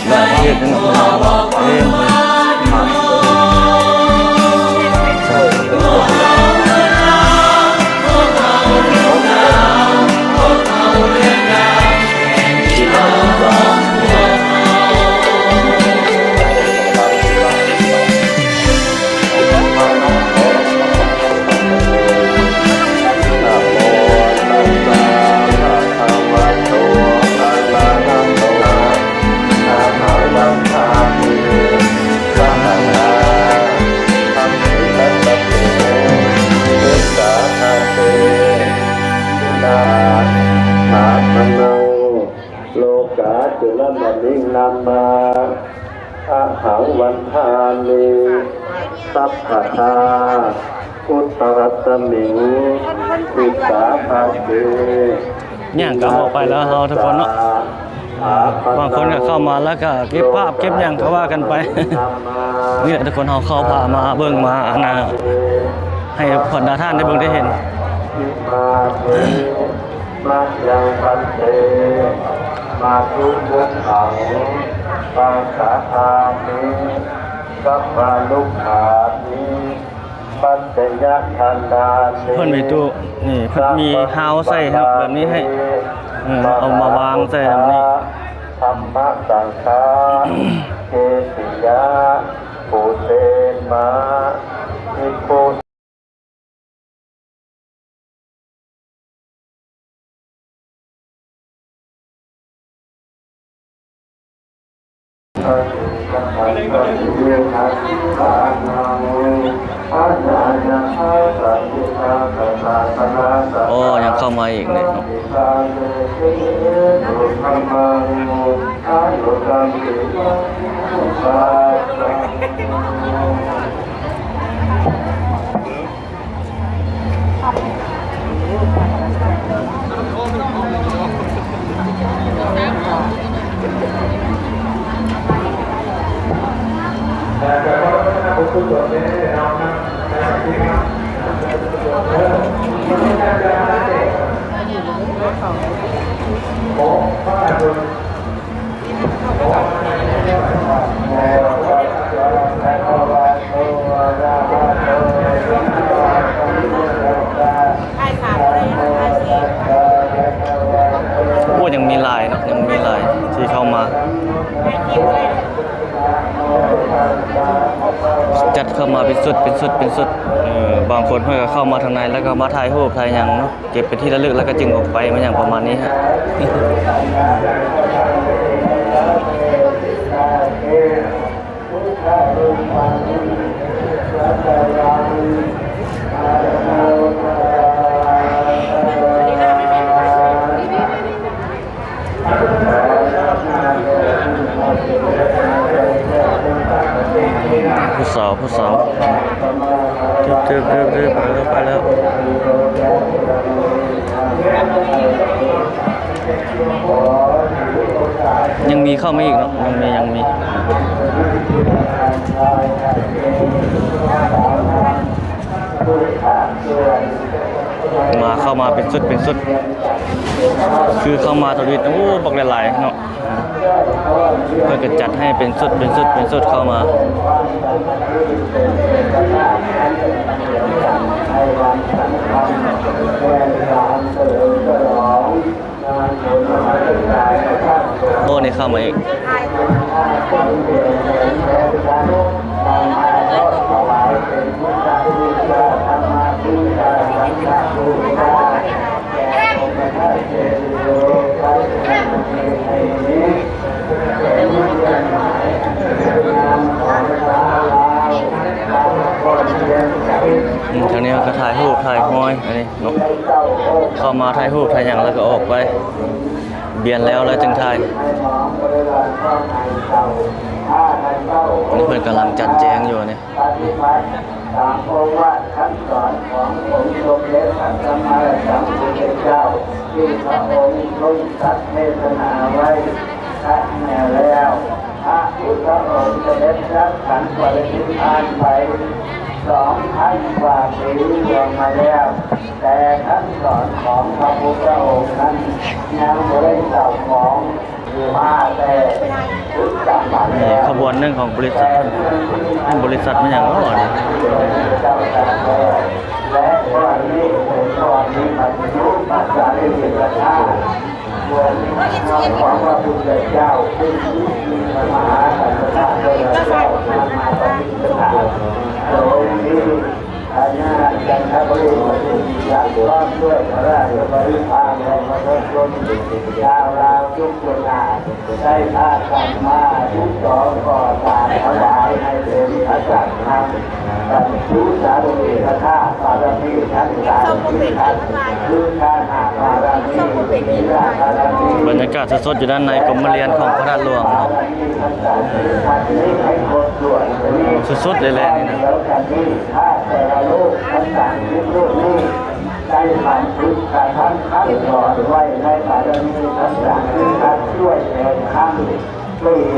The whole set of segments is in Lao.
ຫຼາຍປະເທດເນາະ ເຕັມເລີຍ. ໂລກາຈຸລະມະນິງນາມາ ອະຫັງວັນທາມິ ສັບພະທາ ພຸດທະຣັດສະມິງ ຕິສາພະເກ. ຍ່າງກັບອອກໄປແລ້ວເຮົາທຸກຄົນເນາະ. ບາງຄົນກໍເຂົ້າມາແລ້ວກໍເກັບພາບເກັບຫຍັງກໍວ່າກັນໄປ. ນີ້ແຫຼະທຸກຄົນ ເຮົາເຂົ້າພາມາເບິ່ງມາ ອັນນ່າ ໃຫ້ບັນດາທ່ານໄດ້ເບິ່ງໄດ້ເຫັນ. ມະຍັງພັນເຕ ມະທຸມຸກຂັງ ປັດສະທາມິ ສັບພະລຸກຂານິ ປັດຈະຍະທານານິ ເພິ່ນມີຕູ້ ນີ້ເພິ່ນມີຮາວໃສ່ແບບນີ້ໃຫ້ ເອີ ເອົາມາວາງໃສ່ແບບນີ້. ທຳມະສັງຄາ ເຈຕິຍາ ປູເຊນະ ພິກຂຸ ໂອ້ ຍັງເຂົ້າມາອີກເນາະ. ໂອ້ ຍັງມີຫຼາຍເນາະ ຍັງມີຫຼາຍທີ່ເຂົ້າມາ. ຈັດເຂົ້າມາເປັນຊຸດ ເປັນຊຸດ ເປັນຊຸດ. ເອີ ບາງຄົນເພິ່ນກໍເຂົ້າມາທາງໃນ ແລ້ວກໍມາຖ່າຍຮູບ ຖ່າຍຫຍັງເນາະ ເກັບເປັນທີ່ລະລຶກ ແລ້ວກໍຈຶ່ງອອກໄປ ມາຫຍັງປະມານນີ້ຮະ. ຜູ້ສາວ ຜູ້ສາວ ຕຶບໆໆ ໄປແລ້ວ ໄປແລ້ວ. ຍັງມີເຂົ້າມາອີກເນາະ ຍັງມີ ຍັງມີ. ມາ ເຂົ້າມາເປັນຊຸດເປັນຊຸດ ຄືເຂົ້າມາທະວີດ ໂອ້ ບັກຫຼາຍໆເນາະ. ເພິ່ນກໍຈັດໃຫ້ເປັນຊຸດເປັນຊຸດເປັນຊຸດເຂົ້າມາ. ໂອ້ ນີ້ເຂົ້າມາອີກ. ອືມ ທາງນີ້ເຮົາກໍຖ່າຍຮູບ ຖ່າຍຮອຍ ອັນນີ້ເນາະ ເຂົ້າມາຖ່າຍຮູບ ຖ່າຍຫຍັງ ແລ້ວກໍອອກໄປ ບຽນແລ້ວ ແລ້ວຈຶ່ງຖ່າຍ. ອັນນີ້ເພິ່ນກຳລັງຈັດແຈງຢູ່ ອັນນີ້ ປະຕິບັດຕາມໂອວາດຄຳສອນຂອງອົງສົມເດັດພະສຳມາສຳພຸດທະເຈົ້າ ທີ່ພະອົງຊົງຕັດເທດສະໜາໄວ້ ຄັດແຍກແລ້ວ ພະພຸດທະອົງສະເດັດດັບສັນປະລິນິບພານໄປ ສອງພັນກວ່າປີລ່ວງມາແລ້ວ, ແຕ່ຄຳສອນຂອງພະພຸດທະອົງນັ້ນຍັງບໍ່ໄດ້ເສົ້າໝອງ ມາແຕ່ພຸດທະ ອັນໜຶ່ງຂອງບໍລິສັດ ເປັນບໍລິສັດແມ່ນຫຍັງເນາະອັນນີ້? ພະຍາຈັນທະບູລີ ພ້ອມດ້ວຍຂ້າລາຊະບໍລິວານ ແລະ ປະຊາຊົນຊາວລາວທຸກຄົນ ໄດ້ພາກັນມາ ສິບສອງ ກໍ່ສ້າງຖວາຍໃຫ້ເປັນພະສັງຄະ ບັນຈຸສາລີກະທາບາລະມີທັງສາມສິບທັດ ຄືທານະບາລະມີ ກິລິຍາບາລະມີ ບັນຍາກາດສົດໆ ຢູ່ດ້ານໃນກົມມະລຽນຂອງພະທາດຫຼວງເນາະ ສຸດໆ ເລີຍແຫຼະນີ້ນະ. ພະແຕ່ລະຮູບທັງສາມສິບຮູບນີ້ ໄດ້ບັນທຶກກະທຳຄຳສອນໄວ້ໃນບາລະມີທັງສາມສິບທັດ ດ້ວຍແຜນຄຳ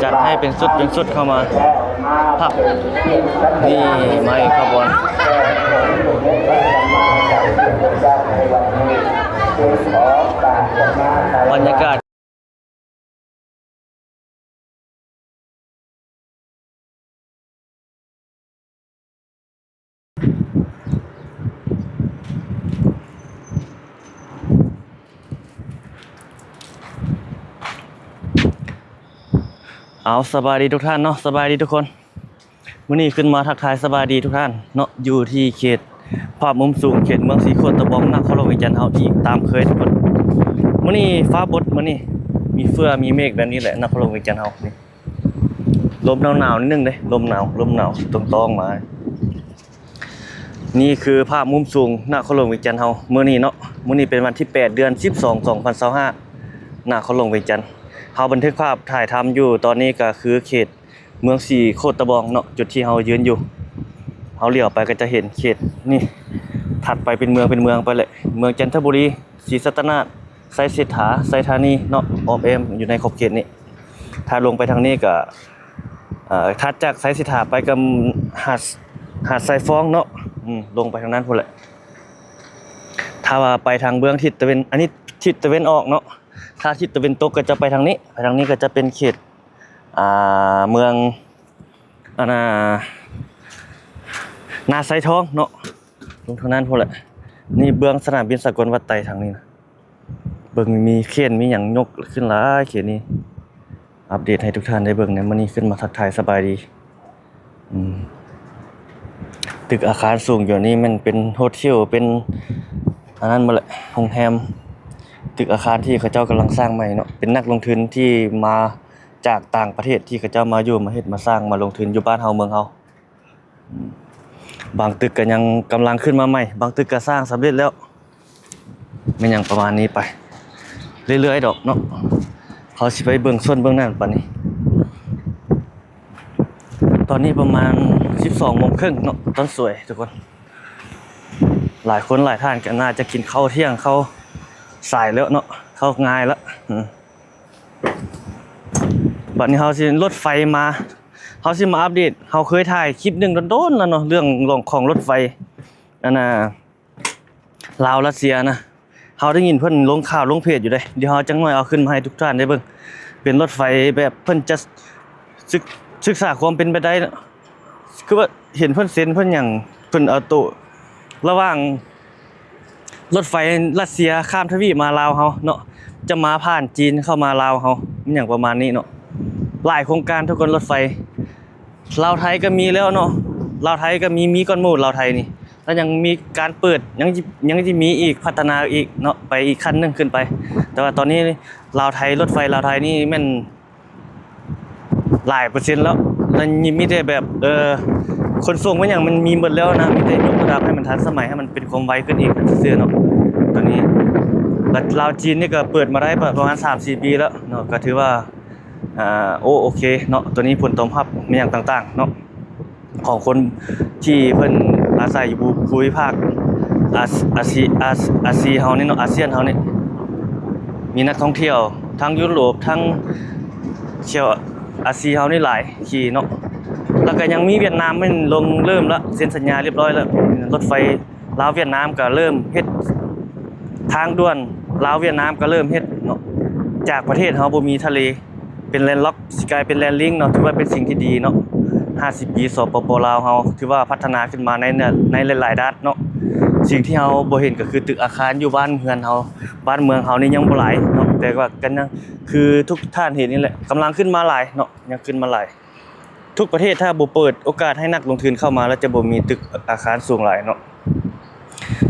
ຈັດໃຫ້ເປັນຊຸດເປັນຊຸດເຂົ້າມາ. ພາບນີ້ມາອີກຂະບວນ ບັນຍາກາດ. ເອົາ ສະບາຍດີທຸກທ່ານເນາະ ສະບາຍດີທຸກຄົນ. ມື້ນີ້ຂຶ້ນມາທັກທາຍສະບາຍດີທຸກທ່ານເນາະ ຢູ່ທີ່ເຂດພາບມຸມສູງ ເຂດເມືອງສີໂຄດຕະບອງ ນະຄອນຫຼວງວຽງຈັນເຮົາອີກຕາມເຄີຍທຸກຄົນ. ມື້ນີ້ຟ້າບົດ ມື້ນີ້ມີເຟືອມີເມກແບບນີ້ແຫຼະ ນະຄອນຫຼວງວຽງຈັນເຮົານີ້ ລົມໜາວໆ ນິດໜຶ່ງເດ້ ລົມໜາວ ລົມໜາວຕອງໆ ມາ. ນີ້ຄືພາບມຸມສູງນະຄອນຫຼວງວຽງຈັນເຮົາມື້ນີ້ເນາະ. ມື້ນີ້ເປັນວັນທີແປດ ເດືອນສິບສອງ ສອງພັນຊາວຫ້າ ນະຄອນຫຼວງວຽງຈັນ. ເຮົາບັນທຶກພາບຖ່າຍທຳຢູ່ຕອນນີ້ກໍຄືເຂດເມືອງສີໂຄດຕະບອງເນາະ ຈຸດທີ່ເຮົາຢືນຢູ່. ເຮົາຫຼຽວໄປກໍຈະເຫັນເຂດນີ້ ຖັດໄປເປັນເມືອງ ເປັນເມືອງໄປແຫຼະ ເມືອງຈັນທະບູລີ ສີສັດຕະນາກ ໄຊເສດຖາ ໄຊທານີເນາະ ອ້ອມແອ້ມຢູ່ໃນຂອບເຂດນີ້. ຖ້າລົງໄປທາງນີ້ກໍ ເອີ ຖັດຈາກໄຊເສດຖາໄປກໍຫາດ ຫາດຊາຍຟອງເນາະ ອືມ ລົງໄປທາງນັ້ນພຸ້ນແຫຼະ. ຖ້າວ່າໄປທາງເບື້ອງທິດຕາເວັນ ອັນນີ້ທິດຕາເວັນອອກເນາະ ຖ້າທິດຕາເວັນຕົກກໍຈະໄປທາງນີ້ ໄປທາງນີ້ກໍຈະເປັນເຂດ ອ່າ ເມືອງ ອັນນ່າ ນາຊາຍທອງເນາະ ລົງທາງນັ້ນພຸ້ນແຫຼະ. ນີ້ເບື້ອງສະໜາມບິນສາກົນວັດໄຕທາງນີ້ນະ. ເບິ່ງມີເຄຣນມີຫຍັງຍົກຂຶ້ນຫຼາຍເຂດນີ້ ອັບເດດໃຫ້ທຸກທ່ານໄດ້ເບິ່ງໃນມື້ນີ້ ຂຶ້ນມາທັກທາຍສະບາຍດີ. ອືມ ຕຶກອາຄານສູງຢູ່ນີ້ແມ່ນເປັນໂຮເທວ ເປັນອັນນັ້ນໝົດແຫຼະ ໂຮງແຮມ ຕຶກອາຄານທີ່ເຂົາເຈົ້າກຳລັງສ້າງໃໝ່ເນາະ ເປັນນັກລົງທຶນທີ່ມາຈາກຕ່າງປະເທດ ທີ່ເຂົາເຈົ້າມາຢູ່ມາເຮັດມາສ້າງມາລົງທຶນຢູ່ບ້ານເຮົາເມືອງເຮົາ. ບາງຕຶກກໍຍັງກຳລັງຂຶ້ນມາໃໝ່ ບາງຕຶກກໍສ້າງສຳເລັດແລ້ວ ແມ່ນຫຍັງປະມານນີ້ໄປເລື້ອຍໆ ດອກເນາະ. ເຮົາຊິໄປເບິ່ງສ່ວນເບື້ອງໜ້າປານນີ້ ຕອນນີ້ປະມານສິບສອງໂມງເຄິ່ງເນາະ ຕອນສວຍທຸກຄົນ. ຫຼາຍຄົນຫຼາຍທ່ານກໍໜ້າຈະກິນເຂົ້າທ່ຽງ ເຂົ້າສາຍແລ້ວເນາະ ເຂົ້າງາຍລະ. ບັດນີ້ເຮົາຊິລົດໄຟມາ ເຮົາຊິມາອັບເດດ ເຮົາເຄີຍຖ່າຍຄລິບໜຶ່ງດົນໆ ແລ້ວເນາະ ເລື່ອງ ເລື່ອງຂອງລົດໄຟ ອັນນ່າ ລາວຣັດເຊຍນະ ເຮົາໄດ້ຍິນເພິ່ນລົງຂ່າວລົງເພຈຢູ່ເດ້. ດຽວເຮົາຈັກໜ້ອຍເອົາຂຶ້ນມາໃຫ້ທຸກທ່ານໄດ້ເບິ່ງ ເປັນລົດໄຟແບບເພິ່ນຈະສຶກ ສຶກສາຄວາມເປັນໄປໄດ້ ຄືວ່າເຫັນເພິ່ນເຊັນເພິ່ນຫຍັງ ເພິ່ນເອົາໂຕ ລະຫວ່າງລົດໄຟຣັດເຊຍຂ້າມທະວີບມາລາວເຮົາເນາະ ຈະມາຜ່ານຈີນເຂົ້າມາລາວເຮົາ ອີຫຍັງປະມານນີ້ເນາະ. ຫຼາຍໂຄງການທຸກຄົນ ລົດໄຟລາວໄທກໍມີແລ້ວເນາະ ລາວໄທກໍມີ ມີກ່ອນໝູ່ລາວໄທນີ້ ແລ້ວຍັງມີການເປີດ ຍັງ ຍັງຊິມີອີກ ພັດທະນາອີກເນາະ ໄປອີກຂັ້ນໜຶ່ງຂຶ້ນໄປ. ແຕ່ວ່າຕອນນີ້ລາວໄທ ລົດໄຟລາວໄທນີ້ແມ່ນ ຫຼາຍເປີເຊັນແລ້ວ ແລ້ວມີແຕ່ແບບ ເອີ ຂົນສົ່ງແມ່ນຫຍັງມັນມີໝົດແລ້ວນະ ມີແຕ່ຍົກລະດັບໃຫ້ມັນທັນສະໄໝ ໃຫ້ມັນເປັນຄວາມໄວຂຶ້ນອີກຊື່ໆ ເນາະ. ຕອນນີ້ລາວຈີນນີ້ກໍເປີດມາໄດ້ປະ ປະມານສາມສີ່ປີແລ້ວເນາະ ກໍຖືວ່າ ອ່າ ໂອ ໂອເຄເນາະ. ຕອນນີ້ຜົນຕອບຮັບແມ່ນຫຍັງຕ່າງໆ ເນາະ ຂອງຄົນທີ່ເພິ່ນອາໄສຢູ່ພູ ພູມິພາກອາ ອາຊີ ອາ ອາຊີເຮົານີ້ເນາະ ອາຊຽນເຮົານີ້ ມີນັກທ່ອງທ່ຽວທັງຢູໂຣບ ທັງຊຽວອາຊີເຮົານີ້ຫຼາຍຂີ່ເນາະ. ແລ້ວກໍຍັງມີຫວຽດນາມ ແມ່ນລົງເລີ່ມລະ ເຊັນສັນຍາລຽບຮ້ອຍລະ ລົດໄຟລາວຫວຽດນາມກໍເລີ່ມເຮັດ ທາງດ່ວນລາວຫວຽດນາມກໍເລີ່ມເຮັດເນາະ. ຈາກປະເທດເຮົາບໍ່ມີທະເລ ເປັນແລນລັອກ ຊິກາຍເປັນແລນລິງເນາະ ຖືວ່າເປັນສິ່ງທີ່ດີເນາະ. ຫ້າສິບປີ ສປປ ລາວເຮົາ ຖືວ່າພັດທະນາຂຶ້ນມາໃນ ໃນຫຼາຍໆດ້ານເນາະ. ສິ່ງທີ່ເຮົາບໍ່ເຫັນກໍຄືຕຶກອາຄານຢູ່ບ້ານເຮືອນເຮົາ ບ້ານເມືອງເຮົານີ້ຍັງບໍ່ຫຼາຍເນາະ ແຕ່ວ່າກໍຍັງ ຄືທຸກທ່ານເຫັນນີ້ແຫຼະ ກຳລັງຂຶ້ນມາຫຼາຍເນາະ ຍັງຂຶ້ນມາຫຼາຍ. ທຸກປະເທດຖ້າບໍ່ເປີດໂອກາດໃຫ້ນັກລົງທຶນເຂົ້າມາ ແລ້ວຈະບໍ່ມີຕຶກອາຄານສູງຫຼາຍເນາະ.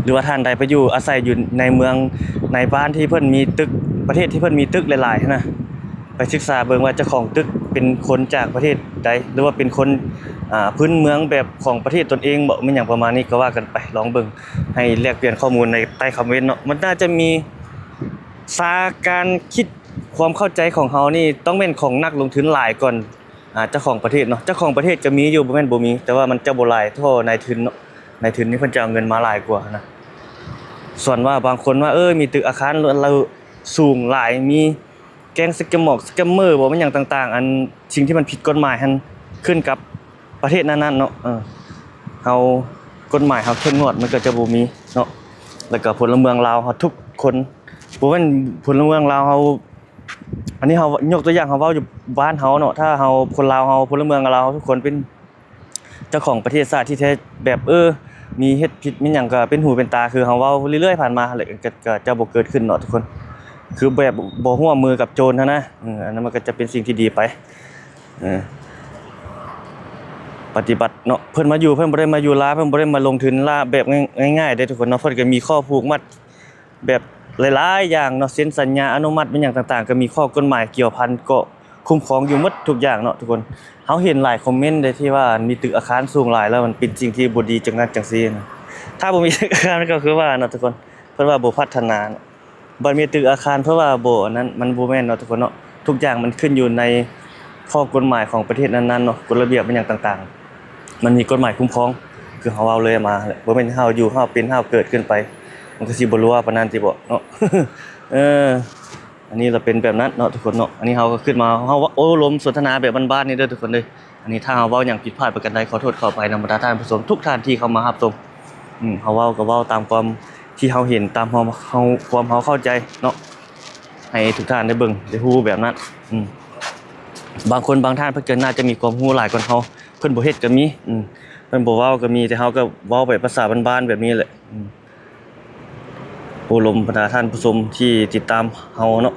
ຫຼືວ່າທ່ານໃດໄປຢູ່ອາໄສຢູ່ໃນເມືອງ ໃນບ້ານທີ່ເພິ່ນມີຕຶກ ປະເທດທີ່ເພິ່ນມີຕຶກຫຼາຍໆຫັ້ນນະ ໄປສຶກສາເບິ່ງວ່າເຈົ້າຂອງຕຶກເປັນຄົນຈາກປະເທດໃດ ຫຼືວ່າເປັນຄົນ ອາ ພື້ນເມືອງແບບຂອງປະເທດຕົນເອງບໍ ແມ່ນຫຍັງປະມານນີ້ ກໍວ່າກັນໄປ ລອງເບິ່ງ ໃຫ້ແລກປ່ຽນຂໍ້ມູນໃນໃຕ້ຄອມເມັນເນາະ. ມັນໜ້າຈະມີ ສາການຄິດ ຄວາມເຂົ້າໃຈຂອງເຮົານີ້ຕ້ອງແມ່ນຂອງນັກລົງທຶນຫຼາຍກ່ອນ ອາ ເຈົ້າຂອງປະເທດເນາະ. ເຈົ້າຂອງປະເທດກໍມີຢູ່ ບໍ່ແມ່ນບໍ່ມີ ແຕ່ວ່າມັນຈະບໍ່ຫຼາຍເທົ່ານາຍທຶນເນາະ. ນາຍທຶນນີ້ເພິ່ນຈະເອົາເງິນມາຫຼາຍກວ່ານະ. ສ່ວນວ່າບາງຄົນວ່າ ເອີ ມີຕຶກອາຄານ ລະ ລະ ສູງຫຼາຍ ມີແກ້ງສະແກມໝອກສະແກມເມີບໍ ແມ່ນຫຍັງຕ່າງໆ ອັນສິ່ງທີ່ມັນຜິດກົດໝາຍຫັ້ນ ຂຶ້ນກັບປະເທດນັ້ນໆເນາະ. ເອີ ເຮົາ ກົດໝາຍເຮົາເຂັ້ມງວດ ມັນກໍຈະບໍ່ມີເນາະ. ແລ້ວກໍພົນລະເມືອງລາວເຮົາທຸກຄົນ ບໍ່ແມ່ນພົນລະເມືອງລາວເຮົາ ອັນນີ້ເຮົາຍົກຕົວຢ່າງ ເຮົາເວົ້າຢູ່ບ້ານເຮົາເນາະ ຖ້າເຮົາ ຄົນລາວເຮົາ ພົນລະເມືອງລາວເຮົາທຸກຄົນເປັນເຈົ້າຂອງປະເທດຊາດທີ່ແທ້ ແບບ ເອີ ມີເຮັດຜິດມີຫຍັງກໍເປັນຫູເປັນຕາ ຄືເຮົາເວົ້າເລື້ອຍໆຜ່ານມາຫັ້ນແຫຼະ ກໍ ກໍຈະບໍ່ເກີດຂຶ້ນເນາະທຸກຄົນ. ຄືແບບບໍ່ຮ່ວມມືກັບໂຈນຫັ້ນນະ ເອີ ອັນນັ້ນມັນກໍຈະເປັນສິ່ງທີ່ດີໄປ ເອີ ປະຕິບັດເນາະ. ເພິ່ນມາຢູ່ ເພິ່ນບໍ່ໄດ້ມາຢູ່ລ້າ ເພິ່ນບໍ່ໄດ້ມາລົງທຶນລ້າແບບງ່າຍໆເດ້ທຸກຄົນເນາະ. ເພິ່ນກໍມີຂໍ້ຜູກມັດ ແບບຫຼາຍໆຢ່າງເນາະ ເຊັນສັນຍາອະນຸມັດແມ່ນຫຍັງຕ່າງໆ ກໍມີຂໍ້ກົດໝາຍກ່ຽວພັນ ກໍຄຸ້ມຄອງຢູ່ໝົດທຸກຢ່າງເນາະທຸກຄົນ. ເຮົາເຫັນຫຼາຍຄອມເມັນເດ້ທີ່ວ່າມີຕຶກອາຄານສູງຫຼາຍ ແລ້ວມັນເປັນສິ່ງທີ່ບໍ່ດີຈັ່ງນັ້ນຈັ່ງຊີ້ນະ. ຖ້າບໍ່ມີຕຶກອາຄານກໍຄືວ່າເນາະທຸກຄົນ ເພິ່ນວ່າບໍ່ພັດທະນາເນາະ. ບັດມີຕຶກອາຄານ ເພິ່ນວ່າບໍ່ອັນນັ້ນ ມັນບໍ່ແມ່ນເນາະທຸກຄົນເນາະ. ທຸກຢ່າງມັນຂຶ້ນຢູ່ໃນຂໍ້ກົດໝາຍຂອງປະເທດນັ້ນໆເນາະ ກົດລະບຽບແມ່ນຫຍັງຕ່າງໆ ມັນມີກົດໝາຍຄຸ້ມຄອງ ຄືເຮົາເວົ້າເລື້ອຍມາແຫຼະ ບໍ່ແມ່ນເຮົາຢູ່ເຮົາເປັນເຮົາເກີດຂຶ້ນໄປ ມັນກໍຊິບໍ່ຮົ່ວປານນັ້ນຕິບໍເນາະ. ເອີ ອັນນີ້ລະເປັນແບບນັ້ນເນາະທຸກຄົນເນາະ. ອັນນີ້ເຮົາກໍຂຶ້ນມາ ເຮົາໂອ້ລົມສົນທະນາແບບບ້ານໆນີ້ເດີທຸກຄົນເດີ. ອັນນີ້ຖ້າເຮົາເວົ້າຫຍັງຜິດພາດປະການໃດ ຂໍໂທດຂໍອະໄພນຳບັນດາທ່ານຜູ້ຊົມທຸກທ່ານທີ່ເຂົ້າມາຮັບຊົມ. ອືມ ເຮົາເວົ້າກໍເວົ້າຕາມຄວາມທີ່ເຮົາເຫັນ ຕາມເຮົາ ເຮົາ ຄວາມເຮົາເຂົ້າໃຈເນາະ ໃຫ້ທຸກທ່ານໄດ້ເບິ່ງໄດ້ຮູ້ແບບນັ້ນ. ອືມ ບາງຄົນບາງທ່ານເພິ່ນກໍໜ້າຈະມີຄວາມຮູ້ຫຼາຍກວ່າເຮົາ ເພິ່ນບໍ່ເຮັດກໍມີ ອືມ ເພິ່ນບໍ່ເວົ້າກໍມີ ແຕ່ເຮົາກໍເວົ້າໄປພາສາບ້ານໆແບບນີ້ແຫຼະ. ອືມ ໂອ້ລົມບັນດາທ່ານຜູ້ຊົມທີ່ຕິດຕາມເຮົາເນາະ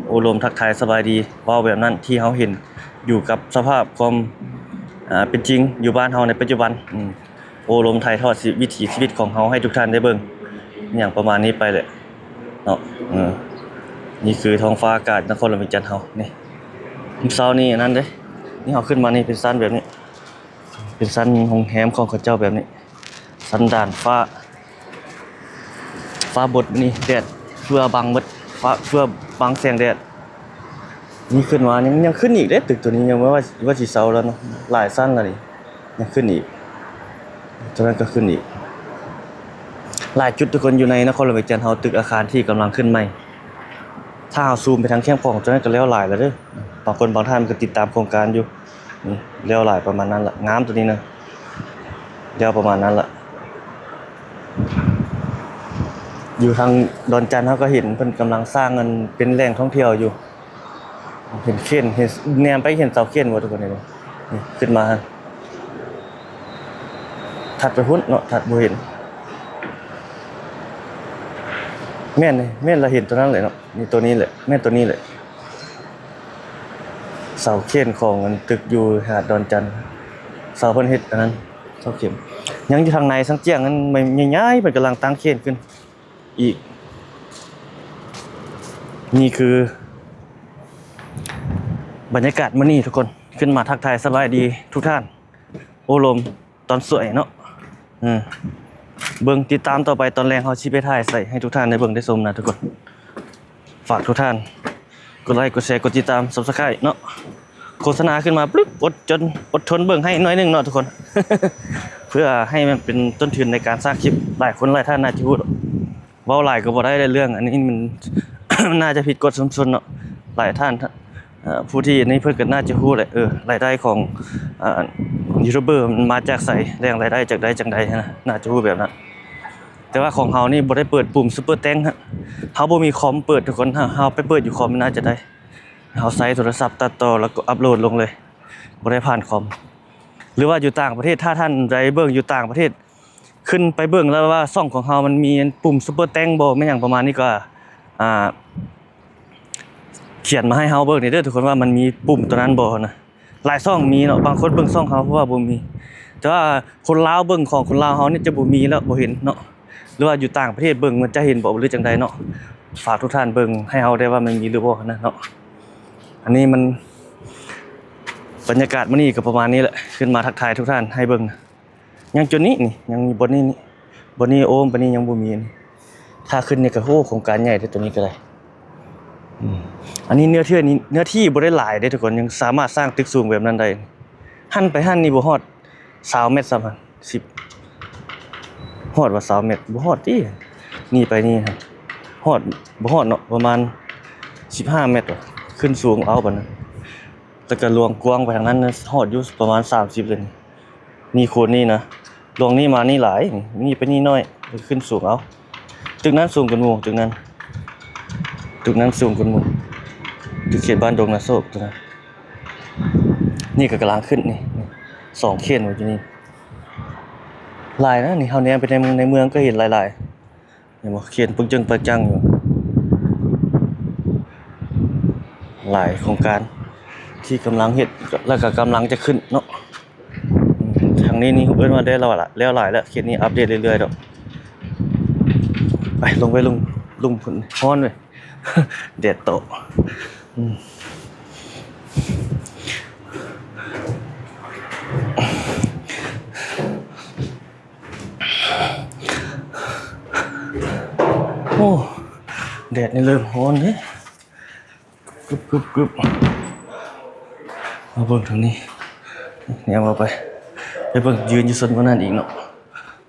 ໂອ້ລົມທັກທາຍສະບາຍດີ ເວົ້າແບບນັ້ນທີ່ເຮົາເຫັນຢູ່ກັບສະພາບຄວາມ ອາ ເປັນຈິງຢູ່ບ້ານເຮົາໃນປັດຈຸບັນ. ອືມ ໂອ້ລົມຖ່າຍທອດຊີ ວິຖີຊີວິດຂອງເຮົາໃຫ້ທຸກທ່ານໄດ້ເບິ່ງ ຫຍັງປະມານນີ້ໄປແຫຼະເນາະ. ເອີ ນີ້ຄືທ້ອງຟ້າອາກາດນະຄອນຫຼວງວຽງຈັນເຮົານີ້ ມື້ເຊົ້ານີ້ອັນນັ້ນເດ້ ນີ້ເຮົາຂຶ້ນມານີ້ເປັນຊັ້ນແບບນີ້ ເປັນຊັ້ນໂຮງແຮມຂອງເຂົາເຈົ້າແບບນີ້ ຊັ້ນດານຟ້າ ຟ້າບົດນີ້ ແດດເຟືອບັງໝົດ ຟ້າເຟືອບັງແສງແດດ. ນີ້ຂຶ້ນມາຍັງ ຍັງຂຶ້ນອີກເດ້ ຕຶກໂຕນີ້ຍັງວ່າ ວ່າຊິເຊົາແລ້ວເນາະ ຫຼາຍຊັ້ນແລ້ວນີ້ ຍັງຂຶ້ນອີກ ໂຕນັ້ນກໍຂຶ້ນອີກ. ຫຼາຍຈຸດທຸກຄົນ ຢູ່ໃນນະຄອນຫຼວງວຽງຈັນເຮົາ ຕຶກອາຄານທີ່ກຳລັງຂຶ້ນໃໝ່ ຖ້າເຮົາຊູມໄປທາງແຄມຂອງ ໂຕນັ້ນກໍແລ້ວຫຼາຍແລ້ວເດີ. ບາງຄົນບາງທ່ານກໍຕິດຕາມໂຄງການຢູ່ ນີ້ແລ້ວຫຼາຍປະມານນັ້ນລະ ງາມໂຕນີ້ນະ ແລ້ວປະມານນັ້ນລະ. ຢູ່ທາງດອນຈັນເຮົາກໍເຫັນເພິ່ນກຳລັງສ້າງອັນເປັນແຫຼ່ງທ່ອງທ່ຽວຢູ່ ເຫັນເຂນ ເຫັນ ແນມໄປເຫັນເສົາເຂນບໍ່ທຸກຄົນເຫັນບໍ່? ນີ້ຂຶ້ນມາ ຖັດໄປພຸ້ນເນາະ ຖັດບໍ່ເຫັນ ແມ່ນ ແມ່ນລະເຫັນໂຕນັ້ນແຫຼະເນາະ ນີ້ໂຕນີ້ແຫຼະ ແມ່ນໂຕນີ້ແຫຼະ. ເສົາເຂນຂອງອັນຕຶກຢູ່ຫາດດອນຈັນ ເສົາເພິ່ນເຮັດອັນນັ້ນ ເສົາເຂັມ ຍັງຢູ່ທາງໃນສັງຈຽງນັ້ນ ໃຫຍ່ໆ ເພິ່ນກຳລັງຕັ້ງເຂນຂຶ້ນອີກ. ນີ້ຄືບັນຍາກາດມື້ນີ້ທຸກຄົນ ຂຶ້ນມາທັກທາຍສະບາຍດີທຸກທ່ານ ໂອ້ລົມ ຕອນສວຍເນາະ ເອີ ເບິ່ງຕິດຕາມຕໍ່ໄປ ຕອນແລງເຮົາຊິໄປຖ່າຍໃສ່ໃຫ້ທຸກທ່ານໄດ້ເບິ່ງໄດ້ຊົມນະທຸກຄົນ. ຝາກທຸກທ່ານກົດໄລ ກົດແຊ ກົດຕິດຕາມ Subscribe ເນາະ. ໂຄສະນາຂຶ້ນມາປຶບ ອົດຈົນ ອົດທົນເບິ່ງໃຫ້ໜ້ອຍໜຶ່ງເນາະທຸກຄົນ ເພື່ອໃຫ້ມັນເປັນຕົ້ນທຶນໃນການສ້າງຄລິບ. ຫຼາຍຄົນຫຼາຍທ່ານໜ້າຈະຮູ້ ເວົ້າຫຼາຍກໍບໍ່ໄດ້ເລື່ອງອັນນີ້ ມັນ ມັນໜ້າຈະຜິດກົດຊຸມຊົນເນາະ. ຫຼາຍທ່ານ ເອີ ຜູ້ທີ່ອັນນີ້ເພິ່ນກໍໜ້າຈະຮູ້ແຫຼະ ເອີ ລາຍໄດ້ຂອງ ເອີ ຢູທູບເບີມັນມາຈາກໃສ ແຫຼ່ງລາຍໄດ້ຈາກໃດຈັ່ງໃດຫັ້ນນະ ໜ້າຈະຮູ້ແບບນັ້ນ. ແຕ່ວ່າຂອງເຮົານີ້ບໍ່ໄດ້ເປີດປຸ່ມ Super Thanks ເຮົາບໍ່ມີຄອມເປີດທຸກຄົນ ເຮົາ ເຮົາໄປເປີດຢູ່ຄອມມັນໜ້າຈະໄດ້ ເຮົາໃຊ້ໂທລະສັບຕັດຕໍ່ ແລ້ວກໍອັບໂຫຼດລົງເລີຍ ບໍ່ໄດ້ຜ່ານຄອມ. ຫຼືວ່າຢູ່ຕ່າງປະເທດ ຖ້າທ່ານໃດເບິ່ງຢູ່ຕ່າງປະເທດ ຂຶ້ນໄປເບິ່ງແລ້ວວ່າຊ່ອງຂອງເຮົາມັນມີປຸ່ມຊຸບເປີແຕັງບໍ່ ແມ່ນຫຍັງປະມານນີ້ ກໍ ອ່າ ຂຽນມາໃຫ້ເຮົາເບິ່ງແດ່ເດີທຸກຄົນ ວ່າມັນມີປຸ່ມຕົວນັ້ນບໍ່ນະ. ຫຼາຍຊ່ອງມີເນາະ ບາງຄົນເບິ່ງຊ່ອງເຮົາເພາະວ່າບໍ່ມີ ແຕ່ວ່າຄົນລາວເບິ່ງຂອງຄົນລາວເຮົານີ້ຈະບໍ່ມີແລ້ວ ບໍ່ເຫັນເນາະ. ຫຼືວ່າຢູ່ຕ່າງປະເທດເບິ່ງມັນຈະເຫັນບໍ່ ຫຼືຈັ່ງໃດເນາະ. ຝາກທຸກທ່ານເບິ່ງໃຫ້ເຮົາໄດ້ວ່າມັນມີຫຼືບໍ່ຫັ້ນນະເນາະ. ອັນນີ້ມັນ ບັນຍາກາດມື້ນີ້ກໍປະມານນີ້ແຫຼະ ຂຶ້ນມາທັກທາຍທຸກທ່ານໃຫ້ເບິ່ງ. ຍັງຈຸດນີ້ນີ້ ຍັງມີບ່ອນນີ້ນີ້ ບ່ອນນີ້ໂອ້ມປານນີ້ຍັງບໍ່ມີນີ້. ຖ້າຂຶ້ນນີ້ກໍ ໂອ້ ໂຄງການໃຫຍ່ເດ້ ຕົວນີ້ກໍໄດ້. ອືມ ອັນນີ້ເນື້ອທີ່ນີ້ ເນື້ອທີ່ບໍ່ໄດ້ຫຼາຍເດ້ທຸກຄົນ ຍັງສາມາດສ້າງຕຶກສູງແບບນັ້ນໄດ້. ຫັ້ນໄປຫັ້ນນີ້ບໍ່ຮອດຊາວແມັດຊ້ຳຫັ້ນ ສິບ ຮອດວ່າຊາວແມັດ ບໍ່ຮອດຕິ. ນີ້ໄປນີ້ຫັ້ນ ຮອດ ບໍ່ຮອດເນາະ ປະມານສິບຫ້າແມັດ ຂຶ້ນສູງເອົາປານນັ້ນ. ແລ້ວກໍລວງກວ້າງໄປທາງນັ້ນ ຮອດຢູ່ປະມານສາມສິບເລີຍນີ້. ນີ້ໂຄນນີ້ນະ ລວງນີ້ມານີ້ຫຼາຍ ນີ້ໄປນີ້ໜ້ອຍ ຂຶ້ນສູງເອົາ. ຕຶກນັ້ນສູງກວ່າໝູ່ ຕຶກນັ້ນ ຕຶກນັ້ນສູງກວ່າໝູ່ ຕຶກເຂດບ້ານດົງນາໂຊກຕົວນັ້ນ. ນີ້ກໍກຳລັງຂຶ້ນນີ້ ສອງເຂນຢູ່ນີ້ ຫຼາຍນະ. ນີ້ເຮົາແນມໄປໃນ ໃນເມືອງກໍເຫັນຫຼາຍໆ. ເຫັນບໍ່ ເຂນປຶ້ງຈຶ່ງປຶ້ງຈັ່ງຢູ່ ຫຼາຍໂຄງການທີ່ກຳລັງເຮັດ ແລ້ວກໍກຳລັງຈະຂຶ້ນເນາະ. ທາງນີ້ນີ້ເອີ້ນວ່າໄດ້ແລ້ວລະ ແລ້ວຫຼາຍແລ້ວ ເຂດນີ້ອັບເດດເລື້ອຍໆດອກ. ໄປ ລົງໄປ ລົງ ລົງພຸ້ນ ຮ້ອນເວີຍ ແດດໂຕ. ອືມ ໂອ້ ແດດນີ້ເລີ່ມຮ້ອນເດ້ ກຶບໆໆ. ມາເບິ່ງທາງນີ້ ແນມເອົາໄປ ໄປເບິ່ງ ຢືນຢູ່ໂຊນບ່ອນນັ້ນອີກເນາະ.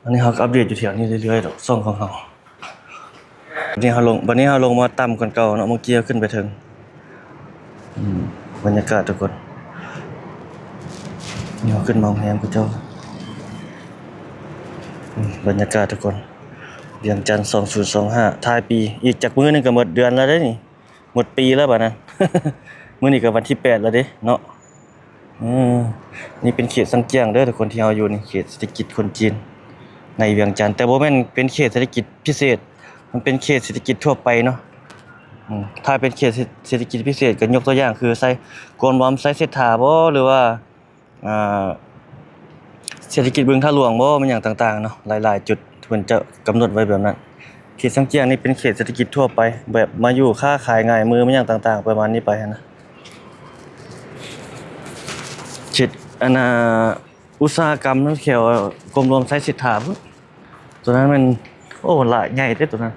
ອັນນີ້ເຮົາກໍອັບເດດຢູ່ແຖວນີ້ເລື້ອຍໆດອກ ຊ່ອງຂອງເຮົາ. ບັດນີ້ເຮົາລົງ ບັດນີ້ເຮົາລົງມາຕ່ຳກວ່າເກົ່າເນາະ ເມື່ອກີ້ເຮົາຂຶ້ນໄປເທິງ. ອືມ ບັນຍາກາດທຸກຄົນ ນີ້ເຮົາຂຶ້ນມາໂຮງແຮມເຂົາເຈົ້າ. ອືມ ບັນຍາກາດທຸກຄົນ ວຽງຈັນສອງພັນຊາວຫ້າ ທ້າຍປີ ອີກຈັກມື້ໜຶ່ງກໍໝົດເດືອນແລ້ວເດ້ນີ້ ໝົດປີແລ້ວບາດນັ້ນ. ມື້ນີ້ກໍວັນທີແປດແລ້ວເດ້ເນາະ. ເອີ ນີ້ເປັນເຂດຊາງຈຽງເດີທຸກຄົນ ທີ່ເຮົາຢູ່ນີ້ ເຂດເສດຖະກິດຄົນຈີນໃນວຽງຈັນ ແຕ່ບໍ່ແມ່ນເປັນເຂດເສດຖະກິດພິເສດ ມັນເປັນເຂດເສດຖະກິດທົ່ວໄປເນາະ. ອືມ ຖ້າເປັນເຂດເສດຖະກິດພິເສດ ກໍຍົກຕົວຢ່າງຄື ໃຊ້ກວມລວມ ໃຊ້ເສດຖາບໍ ຫຼືວ່າ ອ່າ ເສດຖະກິດບຶງທາດຫຼວງບໍ ແມ່ນຫຍັງຕ່າງໆເນາະ ຫຼາຍໆຈຸດ ເພິ່ນຈະກຳນົດໄວ້ແບບນັ້ນ. ເຂດຊາງຈຽງນີ້ເປັນເຂດເສດຖະກິດທົ່ວໄປ ແບບມາຢູ່ຄ້າຂາຍງ່າຍມື ແມ່ນຫຍັງຕ່າງໆ ປະມານນີ້ໄປຫັ້ນນະ. ເຂດ ອັນນ່າ ອຸດສາຫະກຳແຖວກົມລວມໄຊເສດຖາພຸ້ນ ຕົວນັ້ນແມ່ນ ໂອ້ ຫຼາຍໃຫຍ່ເດ້ຕົວນັ້ນ.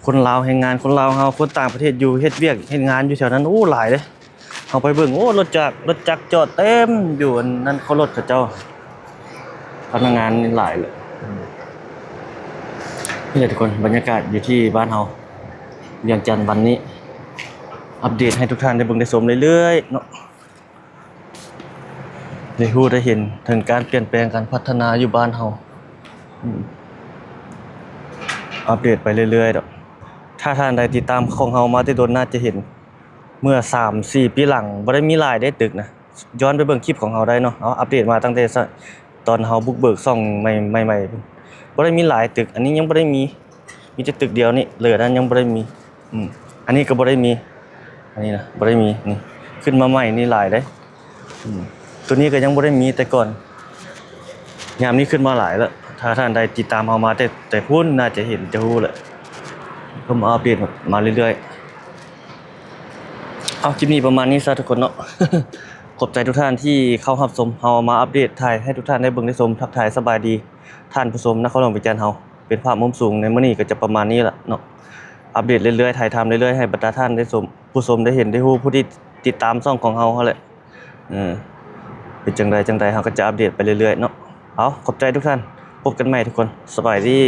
ຄົນລາວແຮງງານ ຄົນລາວເຮົາ ຄົນຕ່າງປະເທດຢູ່ເຮັດວຽກເຮັດງານຢູ່ແຖວນັ້ນ ໂອ້ ຫຼາຍເດ້. ເຮົາໄປເບິ່ງ ໂອ້ ລົດຈັກ ລົດຈັກຈອດເຕັມຢູ່ອັນນັ້ນ ເຂົາລົດເຂົາເຈົ້າ ພະນັກງານນີ້ຫຼາຍເລີຍ. ນີ້ແຫຼະທຸກຄົນ ບັນຍາກາດຢູ່ທີ່ບ້ານເຮົາ ວຽງຈັນວັນນີ້ ອັບເດດໃຫ້ທຸກທ່ານໄດ້ເບິ່ງໄດ້ຊົມເລື້ອຍໆເນາະ ໄດ້ຮູ້ໄດ້ເຫັນເຖິງການປ່ຽນແປງ ການພັດທະນາຢູ່ບ້ານເຮົາ. ອືມ ອັບເດດໄປເລື້ອຍໆດອກ. ຖ້າທ່ານໃດຕິດຕາມຂອງເຮົາມາແຕ່ດົນ ໜ້າຈະເຫັນ ເມື່ອສາມສີ່ປີຫຼັງ ບໍ່ໄດ້ມີຫຼາຍເດ້ຕຶກນະ. ຍ້ອນໄປເບິ່ງຄລິບຂອງເຮົາໄດ້ເນາະ ເຮົາອັບເດດມາຕັ້ງແຕ່ ຕອນເຮົາບຸກເບີກຊ່ອງໃໝ່ໆ ບໍ່ໄດ້ມີຫຼາຍຕຶກ. ອັນນີ້ຍັງບໍ່ໄດ້ມີ ມີແຕ່ຕຶກດຽວນີ້ ເຫຼືອນັ້ນຍັງບໍ່ໄດ້ມີ. ອືມ ອັນນີ້ກໍບໍ່ໄດ້ມີ ອັນນີ້ນະ ບໍ່ໄດ້ມີ. ນີ້ ຂຶ້ນມາໃໝ່ນີ້ຫຼາຍເດ້. ອືມ ຕົວນີ້ກໍຍັງບໍ່ໄດ້ມີແຕ່ກ່ອນ ຍາມນີ້ຂຶ້ນມາຫຼາຍແລ້ວ. ຖ້າທ່ານໃດຕິດຕາມເຮົາມາແຕ່ ແຕ່ພຸ້ນ ໜ້າຈະເຫັນ ຈະຮູ້ແຫຼະ ເຮົາມາອັບເດດມາເລື້ອຍໆ. ເອົາ ຄລິບນີ້ປະມານນີ້ຊະທຸກຄົນເນາະ. ຂອບໃຈທຸກທ່ານທີ່ເຂົ້າຮັບຊົມ ເຮົາມາອັບເດດຖ່າຍໃຫ້ທຸກທ່ານໄດ້ເບິ່ງໄດ້ຊົມ. ທັກທາຍສະບາຍດີທ່ານຜູ້ຊົມນະຄອນຫຼວງວຽງຈັນເຮົາ ເປັນພາບມຸມສູງໃນມື້ນີ້ກໍຈະປະມານນີ້ລະເນາະ. ອັບເດດເລື້ອຍໆ ຖ່າຍທຳເລື້ອຍໆ ໃຫ້ບັນດາທ່ານໄດ້ຊົມ ຜູ້ຊົມໄດ້ເຫັນໄດ້ຮູ້ ຜູ້ທີ່ຕິດຕາມຊ່ອງຂອງເຮົາຫັ້ນແຫຼະ. ເອີ ເປັນຈັ່ງໃດຈັ່ງໃດ ເຮົາກໍຈະອັບເດດໄປເລື້ອຍໆເນາະ. ເອົາ ຂອບໃຈທຸກທ່ານ ພົບກັນໃໝ່ທຸກຄົນ ສະບາຍດີ.